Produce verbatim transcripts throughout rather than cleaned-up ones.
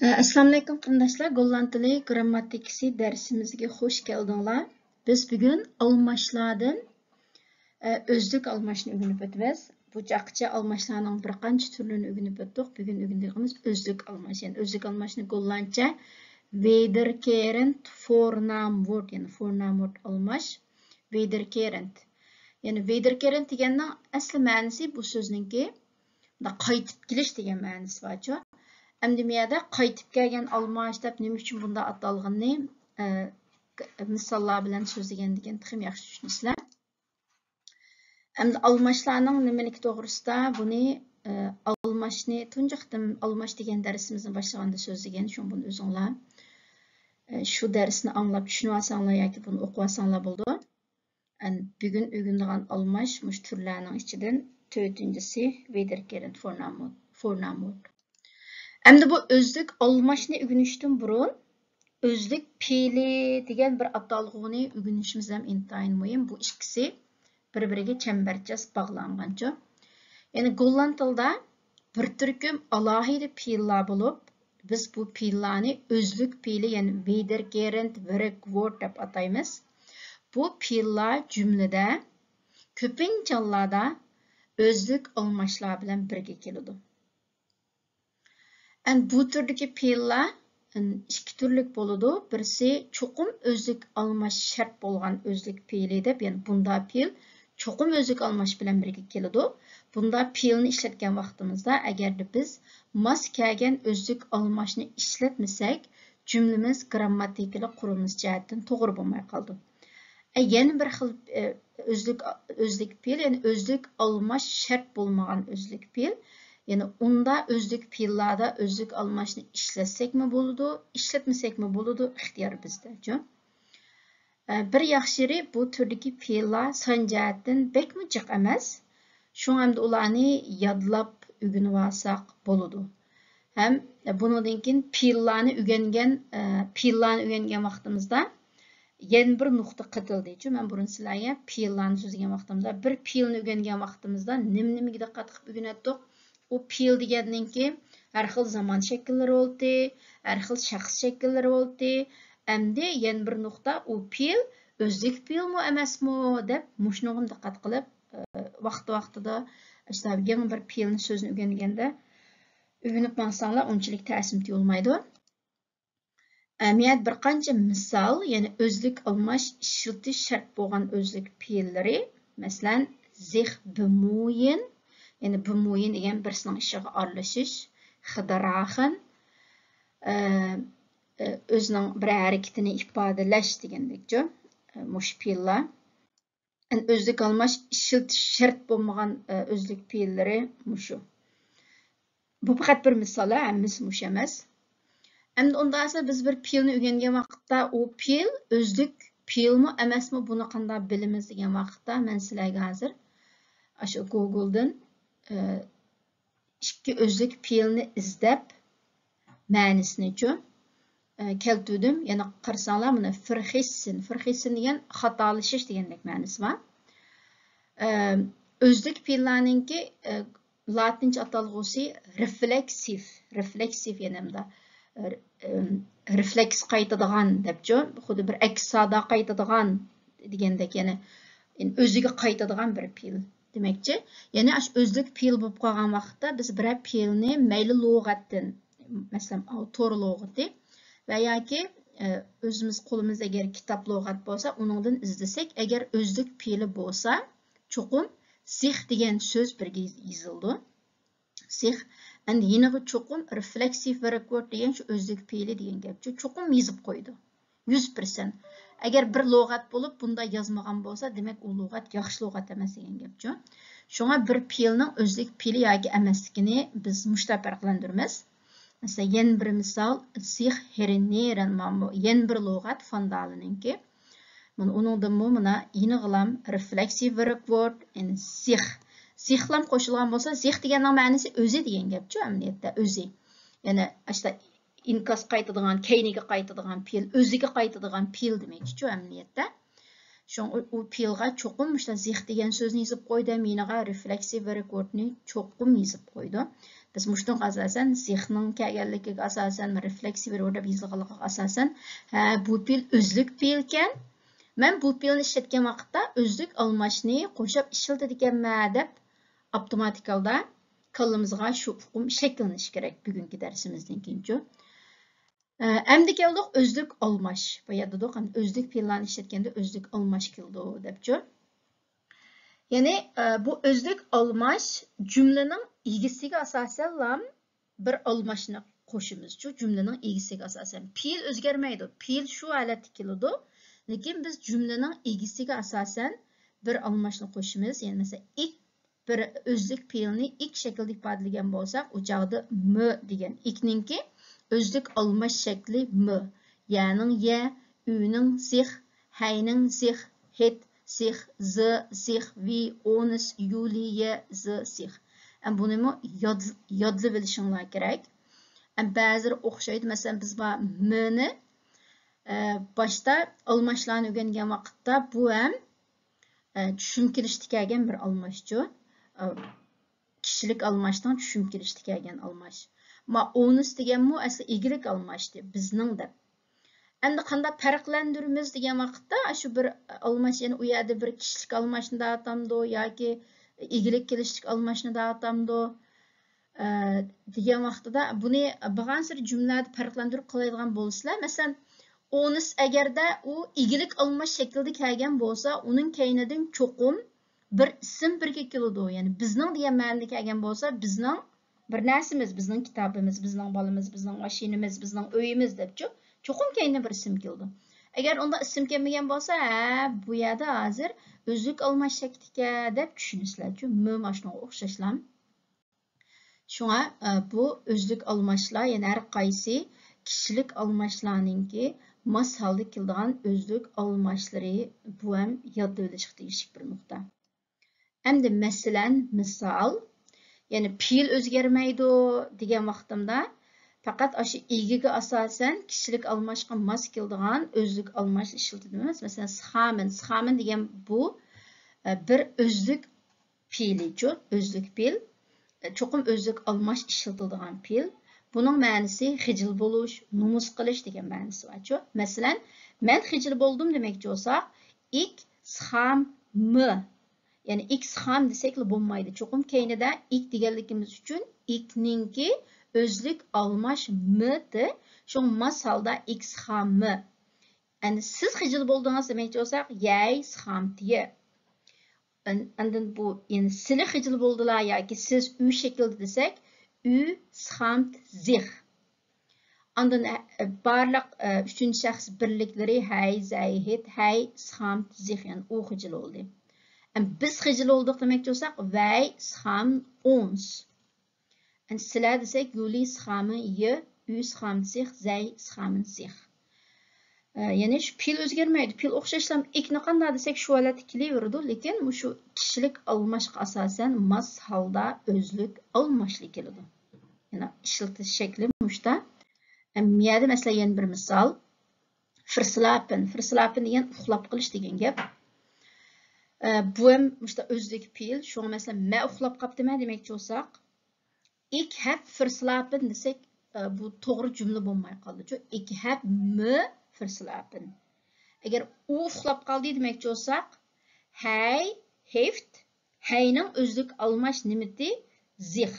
ئەسسالامۇئەلەيكۇم قېرىنداشلار، گوللاند تىلى گىرامماتىكىسى دەرسىمىزگە خۇش كەلدىڭلار. بىز بۈگۈن ئالماشلاردىن، ئە، ئۆزلۈك ئالماشنى ئۆگىنىپ ئۆتىمىز. بۇ چاغقىچە ئالماشلارنىڭ بىر قانچە تۈرلىرىنى ئۆگىنىپ ئۆتتۇق. بۈگۈن ئۆگىنىدىغىنىمىز ئۆزلۈك ئالماش. يەنى ئۆزلۈك ئالماشنى گوللاندچە ۋېدەركېرېنت فورنامۋورت، يەنى فورنامۋورت ئالماش، ۋېدەركېرېنت. يەنى ۋېدەركېرېنت دېگەننىڭ ئەسلى مەنىسى بۇ سۆزنىڭكى مۇنداق قايتىپ كېلىش دېگەن مەنىسى بارچۇ. ئەمدى بۇ يەردە قايتىپ كەلگەن ئالماش دەپ نېمە ئۈچۈن بۇنداق ئاتالغىنىنى، ئە، مىساللار بىلەن سۆزلىگەندىكىن تېخىمۇ ياخشى چۈشىنىسىلەر. ئەمدى ئالماشلارنىڭ نېمىلىكى توغرىسىدا بۇنى، ئە، ئالماشنى تۇنجى قېتىم ئالماش دېگەن دەرسىمىزنى باشلىغاندا سۆزلىگەن، شۇڭا بۇنى ئۆزۈڭلار، ئە، شۇ دەرسنى ئاڭلاپ چۈشىنىۋالساڭلار ياكى بۇنى ئوقۇۋالساڭلار بولىدۇ. ئەن-، بۈگۈن ئۆگىنىدىغان ئالماش مۇشۇ تۈرلەرنىڭ ئىچىدىن تۆتىنچىسى ۋېدەركېرېنت فورنامو-، فورنامۋورت. ئەمدى بۇ ئۆزلۈك ئالماشنى ئۆگىنىشتىن بۇرۇن ئۆزلۈك پېئىلى دېگەن بىر ئاتالغۇنى ئۆگىنىشىمىز ھەم ئىنتايىن مۇھىم. بۇ ئىككىسى بىر-بىرىگە چەمبەرچاس باغلانغانچۇ. يەنى گوللاند تىلىدا بىر تۈركۈم ئالاھىدە پېئىللار بولۇپ، بىز بۇ پېئىللارنى ئۆزلۈك پېئىلى، يەنى ۋېدەركېرېنت ۋېركۋورت دەپ ئاتايمىز. بۇ پېئىللار جۈملىدە كۆپىنچە ھاللاردا ئۆزلۈك ئالماشلار بىلەن بىرگە كېلىدۇ. ئەن بۇ تۈردىكى پېئىللار، ئىككى تۈرلۈك بولىدۇ. بىرسى چوقۇم ئۆزلۈك ئالماش شەرت بولغان ئۆزلۈك پېئىلى دەپ، يەنى بۇندا پېئىل چوقۇم ئۆزلۈك ئالماش بىلەن بىرگە كېلىدۇ. بۇندا پېئىلنى ئىشلەتكەن ۋاقتىمىزدا، ئەگەردە بىز ماس كەلگەن ئۆزلۈك ئالماشنى ئىشلەتمىسەك، جۈملىمىز گىرامماتىكىلىق قۇرۇلمىسى جەھەتتىن توغرا بولماي قالىدۇ. ئە، يەنە بىر خىل، ئە، ئۆزلۈك، ئۆزلۈك پېئىل، يەنى ئۆزلۈك ئالماش شەرت بولمىغان ئۆزلۈك پېئىل. يەنى ئۇندا ئۆزلۈك پېئىللاردا ئۆزلۈك ئالماشنى ئىشلەتسەكمۇ بولىدۇ، ئىشلەتمىسەكمۇ بولىدۇ، ئىختىيار بىزدە، جۇ. ئە، بىر ياخشى يېرى، بۇ تۈردىكى پېئىللار سان جەھەتتىن بەكمۇ جىق ئەمەس. شۇڭا ئەمدى ئۇلارنى يادلاپ ئۆگىنىۋالساق بولىدۇ. ھەم بۇنىڭدىن كېيىن پېئىللارنى ئۆگەنگەن، ئە، پېئىللارنى ئۆگەنگەن ۋاقتىمىزدا يەنە بىر نۇقتا قېتىلدى. چۈنكى مەن بۇرۇن سىلەرگە پېئىللارنى سۆزلىگەن ۋاقتىمدا، بىر پېئىلنى ئۆگەنگەن ۋاقتىمىزدا نېمە-نېمىگە دىققەت قىلىپ ئۆگىنەتتۇق؟ ئۇ پېئىل دېگەننىڭكى ھەر خىل زامان شەكىللىرى بولدى، ھەر خىل شەخس شەكىللىرى بولدى. ئەمدى يەنە بىر نۇقتا، ئۇ پېئىل ئۆزلۈك پېئىلمۇ ئەمەسمۇ دەپ مۇشۇنىڭغىمۇ دىققەت قىلىپ، ئە، ۋاقتى-ۋاقتىدا ئاشۇنداق يېڭى بىر پېئىلنى، سۆزنى ئۆگەنگەندە ئۆگىنىپ ماڭساڭلار ئۇنچىلىك تەسىم تۇيۇلمايدۇ. ئەمەلىيەت بىر قانچە مىسال، يەنى ئۆزلۈك ئالماش ئىشلىتىش شەرت بولغان ئۆزلۈك پېئىللىرى، مەسىلەن، سىخ بىمويىن، يەنى بىمويىن دېگەن بىرسىنىڭ ئىشىغا ئارىلىشىش، خىدراخىن، ئە، ئە، ئۆزىنىڭ بىر ھەرىكىتىنى ئىپادىلەش دېگەندەكچۇ، ئە، مۇشۇ پېئىللار. ئۆزلۈك ئالماش ئىشلىتىش شەرت بولمىغان، ئە، ئۆزلۈك پېئىللىرى مۇشۇ. بۇ پەقەت بىر مىسال، ھە، ھەممىسى مۇشۇ ئەمەس. ئەمدى ئۇنداق بولسا بىز بىر پېئىلنى ئۆگەنگەن ۋاقىتتا ئۇ پېئىل ئۆزلۈك پېئىلمۇ ئەمەسمۇ، بۇنى قانداق بىلىمىز دېگەن ۋاقىتتا مەن سىلەرگە ھازىر ئاشۇ گوگلدىن، ئە، ئىككى ئۆزلۈك پېئىلنى ئىزدەپ، مەنىسىنىچۇ، ئە، كەلتۈردۈم. يەنە قارىساڭلار، مانا، فىرخىسسىن. فىرخىسسىن دېگەن خاتالىشىش دېگەندەك مەنىسى بار. ئە، ئۆزلۈك پېئىللارنىڭكى، ئە، لاتىنچە ئاتالغۇسى رېفلېكسىف. رېفلېكسىف يەنە مۇنداق، ئە، ئە، رېفلېكس قايتىدىغان دەپچۇ. خۇددى بىر ئەكس سادا قايتىدىغان دېگەندەك، يەنى ئۆزىگە قايتىدىغان بىر پېئىل دېمەكچى. يەنى ئاشۇ ئۆزلۈك پېئىل بولۇپ قالغان ۋاقىتتا بىز بىرەر پېئىلنى مەيلى لۇغەتتىن، مەسىلەن، ئاۋۇ تور لۇغىتى ۋە ياكى، ئە، ئۆزىمىز قولىمىزدا ئەگەر كىتاب لۇغەت بولسا، ئۇنىڭدىن ئىزدىسەك، ئەگەر ئۆزلۈك پېئىلى بولسا، چوقۇم سىخ دېگەن سۆز بىرگە يېزىلىدۇ. سىخ. ئەمدى يېنىغا چوقۇم رېفلېكسىف ۋېركۋورت دېگەن شۇ ئۆزلۈك پېئىلى دېگەن گەپ. چوقۇم يېزىپ قويىدۇ. يۈز پىرسەنت. ئەگەر بىر لۇغەت بولۇپ بۇنداق يازمىغان بولسا، دېمەك، ئۇ لۇغەت ياخشى لۇغەت ئەمەس دېگەن گەپچۇ. شۇڭا بىر پېئىلنىڭ ئۆزلۈك پېئىلى ياكى ئەمەسلىكىنى بىز مۇشۇنداق پەرقلەندۈرىمىز. مەسىلەن، يەنە بىر مىسال، سىخ ھېرىنېرەن مامۇ. يەنە بىر لۇغەت فاندالىنىڭكى. مانا ئۇنىڭدىنمۇ مانا يېنىغىلام رېفلېكسىف ۋېركۋورت، يەنى سىخ. سىخلام قوشۇلغان بولسا، سىخ دېگەننىڭ مەنىسى ئۆزى دېگەن گەپچۇ، ئەمەلىيەتتە ئۆزى. يەنى ئاشتا ئىنكاس قايتىدىغان، كەينىگە قايتىدىغان پېئىل، ئۆزىگە قايتىدىغان پېئىل دېمەكچىچۇ ئەمەلىيەتتە. شۇڭا ئۇ، ئۇ پېئىلغا چوقۇم مۇشۇنداق سىخ دېگەن سۆزنى يېزىپ قويدۇم، يېنىغا رېفلېكسىف ۋېركۋورتنى چوقۇم يېزىپ قويدۇم. بىز مۇشۇنىڭغا ئاساسەن، سىخنىڭ كەلگەنلىكىگە ئاساسەن، رېفلېكسىي ۋېرب دەپ يېزىلغانلىقىغا ئاساسەن، ھە، بۇ پېئىل ئۆزلۈك پېئىلكەن. مەن بۇ پېئىلنى ئىشلەتكەن ۋاقىتتا ئۆزلۈك ئالماشنى قوشاپ ئىشلىتىدىكەنمەن دەپ ئاپتوماتىك ھالدا كاللىمىزغا شۇ ئۇقۇم شەكىللىنىشى كېرەك بۈگۈنكى دەرسىمىزدىن كېيىنچۇ. ئە، ئەمدى كەلدۇق ئۆزلۈك ئالماش. بايا دېدۇق، ئەمدى ئۆزلۈك پېئىللارنى ئىشلەتكەندە ئۆزلۈك ئالماش كېلىدۇ دەپچۇ. يەنى، ئە، بۇ ئۆزلۈك ئالماش جۈملىنىڭ ئىگىسىگە ئاساسەنلا بىر ئالماشنى قوشىمىزچۇ، جۈملىنىڭ ئىگىسىگە ئاساسەن. پېئىل ئۆزگەرمەيدۇ. پېئىل شۇ ھالەتتە كېلىدۇ. لېكىن بىز جۈملىنىڭ ئىگىسىگە ئاساسەن بىر ئالماشنى قوشىمىز. يەنى مەسىلەن، ئىك بىر ئۆزلۈك پېئىلنى ئىك شەكلىدە ئىپادىلىگەن بولساق، ئۇ چاغدا م دېگەن ئىكنىڭكى ئۆزلۈك ئالماش شەكلى م. يەنىڭ يە، ئۈنىڭ سىخ، ھەينىڭ سىخ، ھېت سىخ، زى سىخ، ۋى ئونس، يۇلى يە، زى سىخ. ئەم، بۇنىمۇ ياد-، يادلىۋېلىشىڭلار كېرەك. ئەم، بەزىلىرى ئوخشايدۇ. مەسىلەن، بىز بار منى، ئە، باشتا ئالماشلارنى ئۆگەنگەن ۋاقىتتا بۇ ھەم ئە، چۈشۈم كېلىشتە كەلگەن بىر ئالماشچۇ. ئە، كىشىلىك ئالماشنىڭ چۈشۈم كېلىشتە كەلگەن ئالماش. ما ئونس دېگەنمۇ ئەسلى ئىگىلىك ئالماشتى، بىزنىڭ دەپ. ئەمدى قانداق پەرقلەندۈرىمىز دېگەن ۋاقىتتا، شۇ بىر ئالماش، يەنى ئۇ يەردە بىر كىشىلىك ئالماشنى دەۋاتامدۇ ياكى ئىگىلىك كېلىشلىك ئالماشنى دەۋاتامدۇ؟ ئە، دېگەن ۋاقتىدا بۇنى بارغانسېرى جۈملىلەردە پەرقلەندۈرۈپ قىلايدىغان بولسىلا، مەسىلەن، ئونس ئەگەردە ئۇ ئىگىلىك ئالماش شەكلىدە كەلگەن بولسا، ئۇنىڭ كەينىدىن چوقۇم بىر ئىسىم بىرگە كېلىدۇ. يەنى بىزنىڭ دېگەن مەنىدە كەلگەن بولسا، بىزنىڭ بىر نەرسىمىز، بىزنىڭ كىتابىمىز، بىزنىڭ بالىمىز، بىزنىڭ ماشىنىمىز، بىزنىڭ ئۆيىمىز دەپچۇ، چوقۇم كەينىدىن بىر ئىسىم كېلىدۇ. ئەگەر ئۇنداق ئىسىم كەلمىگەن بولسا، ھە، بۇ يەردە ھازىر ئۆزلۈك ئالماش شەكلىدىكەن دەپ چۈشىنىسىلەرچۇ. م ماشۇنىڭغا ئوخشاشلا. شۇڭا، ئە، بۇ ئۆزلۈك ئالماشلار، يەنى ھەر قايسى كىشىلىك ئالماشلارنىڭكى ماس ھالدا كېلىدىغان ئۆزلۈك ئالماشلىرى، بۇ ھەم يادلىۋېلىشقا تېگىشلىك بىر نۇقتا. ئەمدى مەسىلەن، مىسال، يەنى پېئىل ئۆزگەرمەيدۇ دېگەن ۋاقتىمدا، پەقەت ئاشۇ ئىگىگە ئاساسەن كىشىلىك ئالماشقا ماس كېلىدىغان ئۆزلۈك ئالماش ئىشلىتىدۇ. مەسىلەن، سىخامىن. سىخامىن دېگەن بۇ، ئە، بىر ئۆزلۈك پېئىلىچۇ، ئۆزلۈك پېئىل، چوقۇم ئۆزلۈك ئالماش ئىشلىتىلىدىغان پېئىل. بۇنىڭ مەنىسى خىجىل بولۇش، نومۇس قىلىش دېگەن مەنىسى بارچۇ. مەسىلەن، مەن خىجىل بولدۇم دېمەكچى بولساق، ئىك سىخام م. يەنى ئىك سىخام دېسەكلا بولمايدۇ. چوقۇم كەينىدە ئىك دېگەنلىكىمىز ئۈچۈن ئىكنىڭكى ئۆزلۈك ئالماش م تى. شۇڭا ماس ھالدا ئىك سىخام م. ئەنە سىز خىجىل بولدىڭىز دېمەكچى بولساق، يەي سىخام تيې. ئان-، ئاندىن بۇ، يەنى سىلى خىجىل بولدىلا ياكى سىز ئۈ شەكلىدە دېسەك، ئۈ سىخامت زىخ. ئاندىن، ئە، بارلىق، ئە، ئۈچىنچى شەخس بىرلىكلىرى ھەي، زەي، ھېت، ھەي سىخامت زىخ، يەنى ئۇ خىجىل بولدى. ئەم، بىز خىجىل بولدۇق دېمەكچى بولساق، ۋەي سىخام ئونس. ئەنە سىلەر دېسەك، يۇلى سىخامىن يى، ئۈ سىخامت سىخ، زەي سىخامىن سىخ. ئە، يەنى شۇ پېئىل ئۆزگەرمەيدۇ. پېئىل ئوخشاشلا ئىكنى قانداق دېسەك، شۇ ھالەتتە كېلىۋېرىدۇ. لېكىن مۇشۇ كىشىلىك ئالماشقا ئاساسەن ماس ھالدا ئۆزلۈك ئالماشلىق كېلىدۇ. يەنى ئىشلىتىش شەكلى مۇشتا. ئەم، يەردە مەسىلەن يەنە بىر مىسال. فىرسلاپىن. فىرسلاپىن دېگەن ئۇخلاپ قېلىش دېگەن گەپ. ئە، بۇ ھەم مۇشتا ئۆزلۈك پېئىل. شۇڭا مەسىلەن، مەن ئۇخلاپ قاپتىمەن دېمەكچى بولساق، ئىك ھەپ فىرسلاپىن دېسەك، ئە، بۇ توغرا جۈملە بولماي قالدىچۇ. ئىك ھەپ م فىرسلاپىن. ئەگەر ئۇ ئۇخلاپ قالدى دېمەكچى بولساق، ھەي ھېفت، ھەينىڭ ئۆزلۈك ئالماش نېمىتى زىخ.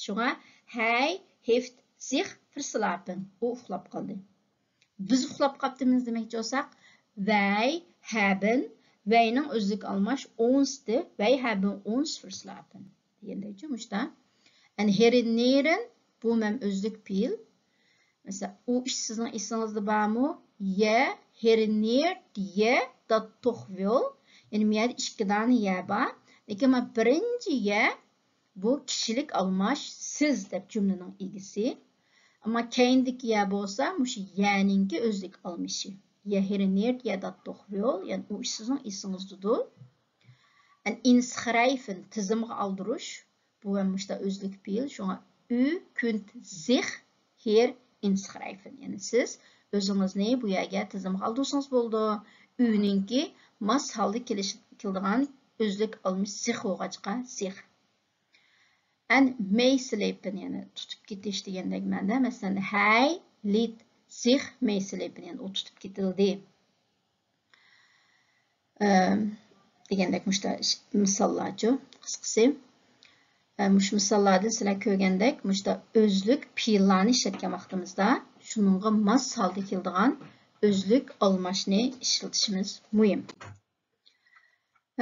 شۇڭا ھەي ھېفت زىخ فىرسلاپىن. ئۇ ئۇخلاپ قالدى. بىز ئۇخلاپ قاپتىمىز دېمەكچى بولساق، ۋەي ھەبىن، ۋەينىڭ ئۆزلۈك ئالماش ئونستى، ۋەي ھەبىن ئونس فىرسلاپىن دېگەندەكچۇ مۇشتا. ئەنە ھېرىنېرىن، بۇ مەم ئۆزلۈك پېئىل. مەسىلەن، ئۇ ئىش سىزنىڭ ئېسىڭىزدە بارمۇ؟ يە، ھېرىنېرت يە دات توخ ۋيول. يەنى مۇ يەردە ئىككى دانە يە بار. لېكىن مانا بىرىنچى يە بۇ كىشىلىك ئالماش سىز دەپ جۈملىنىڭ ئىگىسى. ئەمما كەينىدىكى يە بولسا مۇشۇ يەنىڭكى ئۆزلۈك ئالمىشى. يە ھېرىنېرت يە دات توخ ۋيول، يەنى ئۇ ئىش سىزنىڭ ئېسىڭىزدىدۇ. ئەن ئىنسخرەيفىن، تىزىمغا ئالدۇرۇش. بۇ ھەم مۇشتا ئۆزلۈك پېئىل. شۇڭا ئۈ كۈنت زىخ ھېر ئىنسخرەيفىن. يەنى سىز ئۆزىڭىزنى بۇ يەرگە تىزىمغا ئالدۇرسىڭىز بولىدۇ. ئۈنىڭكى ماس ھالدا كېلىش-، كېلىدىغان ئۆزلۈك ئالمىش زىخ بولغاچقا زىخ. ئەن مەيسلېپن، يەنى تۇتۇپ كېتىش دېگەندەك مەنىدە. مەسىلەن، ھەي لىت سىخ مەيسلېپن، يەنى ئۇ تۇتۇپ كېتىلدى. ئەم، دېگەندەك مۇشتا مىساللارچۇ، قىسقىسى. ئە، مۇشۇ مىساللاردىن سىلەر كۆرگەندەك، مۇشتا ئۆزلۈك پېئىللارنى ئىشلەتكەن ۋاقتىمىزدا، شۇنىڭغا ماس ھالدا كېلىدىغان ئۆزلۈك ئالماشنى ئىشلىتىشىمىز مۇھىم.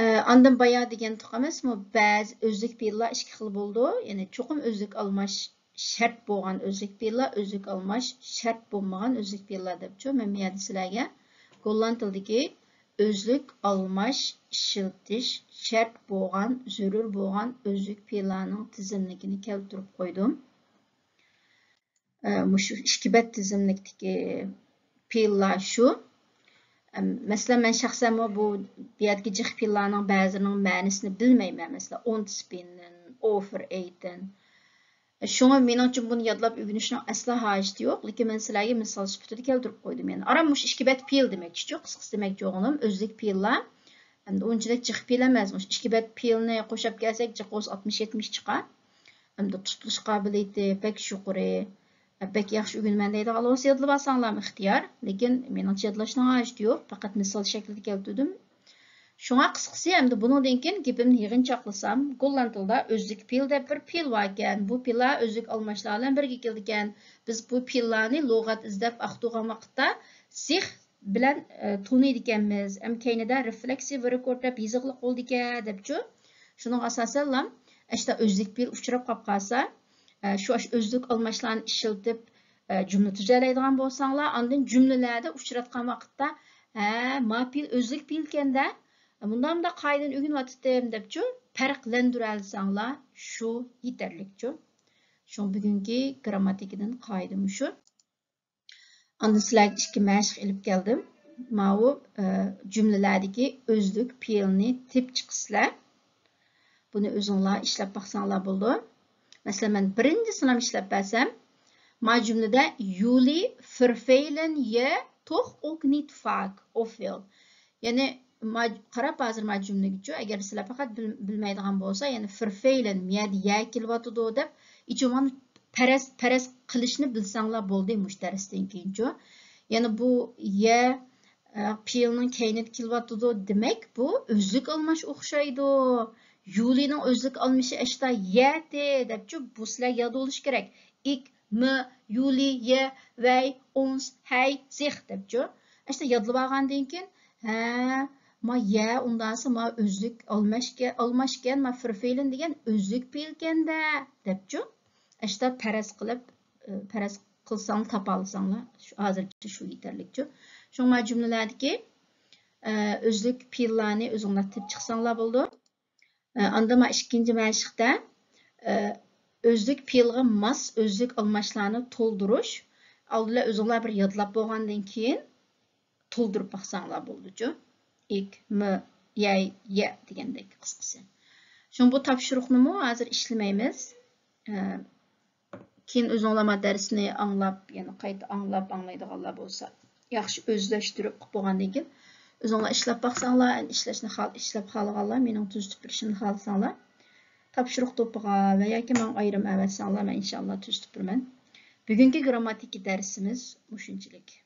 ئە، ئاندىن بايا دېگەنتۇق ئەمەسمۇ، بەزى ئۆزلۈك پېئىللار ئىككى خىل بولىدۇ. يەنى چوقۇم ئۆزلۈك ئالماش شەرت بولغان ئۆزلۈك پېئىللار، ئۆزلۈك ئالماش شەرت بولمىغان ئۆزلۈك پېئىللار دەپچۇ. مەن بۇ يەردە سىلەرگە گوللاند تىلىدىكى ئۆزلۈك ئالماش ئىشلىتىش شەرت بولغان، زۆرۈر بولغان ئۆزلۈك پېئىللارنىڭ تىزىملىكىنى كەلتۈرۈپ قويدۇم. ئە، مۇشۇ ئىككى بەت تىزىملىكتىكى پېئىللار شۇ. ئەم، مەسىلەن، مەن شەخسەنمۇ بۇ، بۇ يەردىكى جىق پېئىللارنىڭ بەزىلىرىنىڭ مەنىسىنى بىلمەيمەن. مەسىلەن، ئونتسپىننېن، ئوفېرئېيتېن. شۇڭا مېنىڭچە بۇنى يادلاپ ئۆگىنىشنىڭ ئەسلا ھاجىتى يوق. لېكىن مەن سىلەرگە مىسال سۈپىتىدە كەلتۈرۈپ قويدۇم. يەنى ئاران مۇشۇ ئىككى بەت پېئىل دېمەكچىچۇ، قىسقىسى دېمەكچى بولغىنىم، ئۆزلۈك پېئىللار. ئەمدى ئۇنچىلىك جىق پېئىل ئەمەس. مۇشۇ ئىككى بەت پېئىلنى قوشاپ كەلسەك، جىق بولسا ئاتمىش يەتمىش چىقار. ئەمدى تۇتۇلۇش قابىلىيىتى بەك يۇقىرى. بەك ياخشى ئۆگىنىمەن دەيدىغانلار بولسا يادلىۋالساڭلارمۇ ئىختىيار. لېكىن مېنىڭچە يادلاشنىڭ ھاجىتى يوق. پەقەت مىسال شەكلىدە كەلتۈردۈم. شۇڭا قىسقىسى، ئەمدى بۇنىڭدىن كېيىن گېپىمنى يىغىنچاقلىسام، گوللاند تىلىدا ئۆزلۈك پېئىل دەپ بىر پېئىل باركەن. بۇ پېئىللار ئۆزلۈك ئالماشلار بىلەن بىرگە كېلىدىكەن. بىز بۇ پېئىللارنى لۇغەت ئىزدەپ ئاختۇرغان ۋاقىتتا سىخ بىلەن، ئە، تونۇيدىكەنمىز. ھەم كەينىدە رېفلېكسىۋ رېكورد دەپ يېزىقلىق بولىدىكەن دەپچۇ. شۇنىڭغا ئاساسەنلا، ئاشتا ئۆزلۈك پېئىل ئۇچراپ قاپ قالسا، ئە، شۇ ئاش ئۆزلۈك ئالماشلارنى ئىشلىتىپ، ئە، جۈملە تۈزەلەيدىغان بولساڭلار، ئاندىن جۈملىلەردە ئۇچراتقان ۋاقىتتا، ھە، ما پېئىل ئۆزلۈك پېئىلكەندە، مۇنداق مۇنداق قائىدىنى ئۆگىنىۋاتىتتىم دەپچۇ، پەرقلەندۈرەلىسەڭلار، شۇ يېتەرلىكچۇ. شۇڭا بۈگۈنكى گىرامماتىكىدىن قائىدە مۇشۇ. ئاندىن سىلەرگە ئىككى مەشىق ئېلىپ كەلدىم. ماۋۇ، ئە، جۈملىلەردىكى ئۆزلۈك پېئىلنى تېپىپ چىقىسىلەر. بۇنى ئۆزۈڭلار ئىشلەپ باقساڭلار بولىدۇ. مەسىلەن، مەن بىرىنچىسىنى ئىشلەپ بەرسەم، ما جۈملىدە يۇلى فېرفېيلېن يە توخ ئوك نىت فاك ئوفېل. يەنى، ما-، قاراپ ھازىر ما جۈملىگىچۇ، ئەگەر سىلەر پەقەت بىل-، بىلمەيدىغان بولسا، يەنى فېرفېيلېن، مە يەردە يە كېلىۋاتىدۇ دەپ، ئىچىمان پەرەز، پەرەز قىلىشنى بىلسەڭلار بولدى مۇشۇ دەرستىن كېيىنچۇ. يەنى بۇ يە، ئە، پېئىلنىڭ كەينىدە كېلىۋاتىدۇ، دېمەك، بۇ ئۆزلۈك ئالماش ئوخشايدۇ. يۇلىنىڭ ئۆزلۈك ئالمىشى ئەشتا يەتى دەپچۇ، بۇ سىلەر ياد بولۇشى كېرەك. ئىك، مە، يۇلى، يە، ۋەي، ئونس، ھەي، سىخ دەپچۇ. ئەشتا يادلىۋالغاندىن كېيىن، ھە، ما يە، ئۇنداقسا ما ئۆزلۈك ئالماشكەن، ئالماشكەن، ما فېرفېيلېن دېگەن ئۆزلۈك پېئىلكەندە دەپچۇ. ئەشتا پەرەز قىلىپ، ئە، پەرەز قىلساڭلار تاپالىساڭلار، شۇ ھازىرچە شۇ يېتەرلىكچۇ. شۇڭا ما جۈملىلەردىكى، ئە، ئۆزلۈك پېئىللارنى ئۆزۈڭلار تېپىپ چىقساڭلار بولىدۇ. ئە، ئاندىن ما ئىككىنچى مەشىقتە، ئە، ئۆزلۈك پېئىلغا ماس ئۆزلۈك ئالماشلارنى تولدۇرۇش. ئالدى بىلەن ئۆزۈڭلار بىر يادلاپ بولغاندىن كېيىن تولدۇرۇپ باقساڭلار بولىدۇچۇ. ئىك، مە، يەي، يە دېگەندەك قىسقىسى. شۇڭا بۇ تاپشۇرۇقنىمۇ ھازىر ئىشلىمەيمىز. ئە، كېيىن ئۆزۈڭلار ما دەرسنى ئاڭلاپ، يەنە قايتا ئاڭلاپ، ئاڭلايدىغانلار بولسا، ياخشى ئۆزلەشتۈرۈپ قىلىپ بولغاندىن كېيىن، ئۆزۈڭلار ئىشلەپ باقساڭلار، ئەمدى ئىشلەشنى خال-، ئىشلەپ خالىغانلار، مېنىڭ تۈزىتىپ بېرىشىمنى خالىساڭلار، تاپشۇرۇق توپىغا ۋە ياكى ماڭا ئايرىم ئەۋەتسەڭلار، مەن ئىنشاللا تۈزىتىپ بېرىمەن. بۈگۈنكى گىرامماتىكا دەرسىمىز مۇشۇنچىلىك.